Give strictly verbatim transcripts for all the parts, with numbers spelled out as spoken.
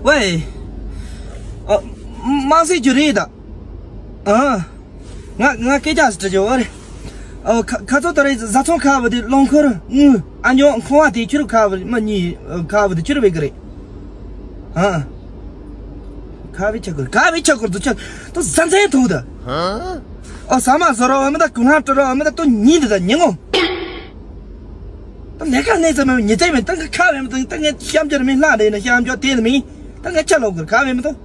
ཝེ། ཨ། དམངས་སྲིད་ཀྱི་རེད་ད། ཨ། ང་ང་སྐད་ཆ་ཞིག་དྲི་རྒྱུ་ཡོད་རེད། ཨ། ཁ་ཁ་ཚོ་ད་རེས་བཟའ་ཚང་ཁ་བ་དེ་རླངས་འཁོར་དངུལ་ཨ་ཉོ་ཁང་བ་དེ་ཁྱོད་ཁ་བ་མི་གཉིས་ཁ་བ་དེ་ཁྱོད་བེད་གི་རེད། ཨ། ཁ་བའི་ཆ་གོར་ཁ་བའི་ཆ་གོར་དུ་ཆ་དུ་ཟན་ཟན་ཐུང་ད། ཨ། ས་མ་ཟོ་ར་བ་མི་ད་ཀུན་ཧ་ཏྲ་ར་བ་མི་ད་དུ་ཉིན་དེ་ད་ཉིན་ངོ་། ད་ལས་ཀ་གནས་ཚད་མེད་ཉི་ཚད་མེད་ད་ཁ་བའི་མི་ད་ད་ངས་གཤམ་གྱར་མི་ལྷ་རེད་ན་གཤམ་གྱར་དེ་ནི་མི་ད་ངས་ཆ་ལོག་གི་ཁ་བའི་མི་ད།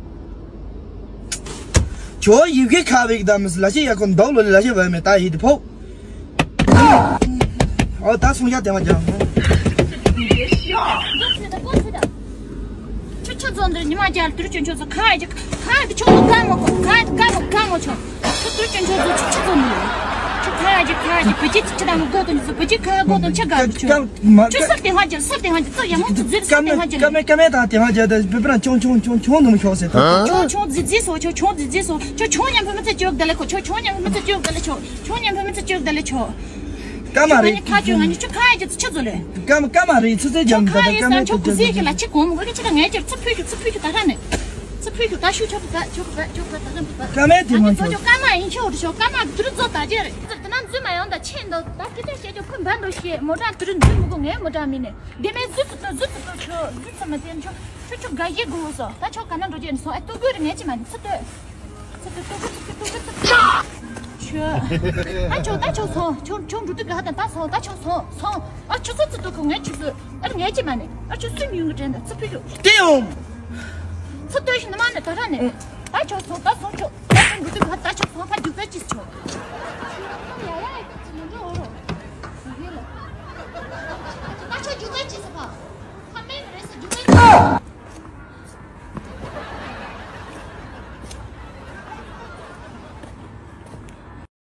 ཁྱོད་ཡིབ་ཁའི་ཁ་བའི་གི་ད་མི་ལ་ཤི་ཡ་ཁོ་འདོག་ལོ་ལ་ཤི་བ་མེད་ད་ཡིད་དེ་ཕོག་ཨོ་ད་སོང་ཡ་དེ་མ་ཀྱང་། ཁྱོད་ཁྱོད་ཚོ་འདིར་ཉི་མ་རྒྱལ་དུར་ཁྱོད་ཁྱོད་ཚོ་ཁ་ཡ་ཁ་ཡ་དེ་ཁྱོད་ཚོ་ཀ་མོ་ཁོ་ཁ་ཡ་དེ་ཀ་མོ་ཀ་མོ་ཁྱོད་ཁྱོད་དུར་ཁྱོད་ཁྱོད་ཚོ་ཁྱོད་ཁྱོད་ཚོ་མི་ཁྱོད་ཁ་ཡ་ཁ་ཡ་བུ་ཅི་ཅི་དང་གོ་དོན་ཚོ་བུ་ཅི་ཁ་ཡ་གོ་དོན་ཆ་ག་རུ་ཁྱོད་ཁྱོད་སར་དེ་ཧ་ཅེ་སར་དེ་ཧ་ཅེ་ཚོ་ཡ་མོ་ཚོ་ཛིར་སར་དེ་ཧ་ཅེ་ཀ་མེ་ཀ་མེ་ད་དེ་ཧ་ཅེ་ད་བི་བི་རང་ཆུང་ཆུང་ཆུང་ཆུང་ནུ་མ་ཤོག་ཟེར་ད། ཆུང་ཆུང་ཛི་ཛི་སོ་ཆུང་ཆུང་ཛི་ཛི་སོ་ཆུང་ཆུང་ཉམ་ཕུ་མི་ཚེ་ཅོག་དེ་ལེ་ཁོ་ཆུང་ཆུང་ཉམ་ཕུ་མི་ཚེ་ཅོག་དེ་ལེ་ཆོ། ཆུང་ཉམ་ཕུ་མི་ཚེ་ཅོག་དེ་ལེ་ཆོ། ཀ་མ་རེད། ཁ་ཅོ་ང་ཉི་ཆུ་ཁ་ཡ་ཅི་ཆི་ཟོ་ལེ། ཀ་མ་ཀ་མ་རེད་ཚི་ཚི་ཅོ་ཇམ་ཁ་ད་ཡ་ཀ་མེ་སང་ཆོ་ཀུ་ཟི་ཡ་ཀ་ལ་ཅི་གོ་མོ་ག་ཅི་ད་ངས་ཅི་ཚི་ཕུ་ཁྱུ་ཚི་ཕུ་ཁྱུ་ད་ར་ནེ། ཚི་ཕུ་ཁྱུ་ད་ཤུ་ཆོ་ཕུ་ཀ་ཆོ་ཕུ་ཀ་ཆོ་ཕུ་ད་ར་ནེ་ཕུ་ཀ། ཀ་མེ་དེ་མ་ཆོ། ཀ་མ་ཡིན་ཆོ་དུ་ཤོ་ཀ་མ་དུ་རུ་ཛོ་ད་ཅེ་རེད། ཚི་ད་ན་འཛུལ་མ་ཡོང་ད་ཆེ་འདོ་ད་ཀི་ད་ཤེ་ཅོ་ཁུ་འབན་འདོ་ཤེ་མོ་ད་དུ་རུ་འཛུལ་མི་གོ་ངས་མོ་ད་མི་ནེ། དེ་མེད་ཟུར་ཚུར་ཏོ་ཟུར་ཚུར་ཏོ་ཆོ་ཟུར་ཚུར་མ་བསྟན་ཆོ། ཁྱོད་ཁྱོད་དགའ་ཡི་དགོས་སོ། ད་ཁྱོད་ག་ན་འགྲོ་རྒྱུ་ཡིན་སོང་ཨེ་ཏོ་དགོས་རེ་ངས་ཅི་མ་ནི་ཚུར་ཏོ། ཚུར་ཏོ་ཏོ་གི་ཚུར་ཏོ་ཏོ་གི་ཚུར་ཏོ། ཁྱོད། ད་ཁྱོད་ད་ཁྱོད་སོང་ཁྱོད་ཁྱོད་འགྲོ་དུས་ག་ད་ད་སོང་ད་ཁྱོད་སོང་སོང་ཨ་ཁྱོད་ཚུར་ཚུར་ཏོ་གི་ངས་ཅི་ཚུར་ཨ་ངས་ཅི་མ་ནི་ཨ་ཁྱོད་སུན་ཡོང་གི་དྲན་ད་ཚུར་ཕུད་ཤོག་དེ་ཡོང་། ཚུར་ཏོ་ཤི་ནི་མ་ནི་ད་ར་ནི། ད་ཁྱོད་སོང་ད་སོང་ཁྱོད་ད་ཁྱོད་འགྲོ་དུས་ག་ད་ཁྱོད་སོང་ཕ་རྒྱུག་ད་ཅི་ཁྱོད། ད་ཁྱོད་རྒྱུག་ད་ཅི་ཟེར་ཕ། ཕ་མེད་མི་རེད་ཟེར་རྒྱུག་ད་ཅི།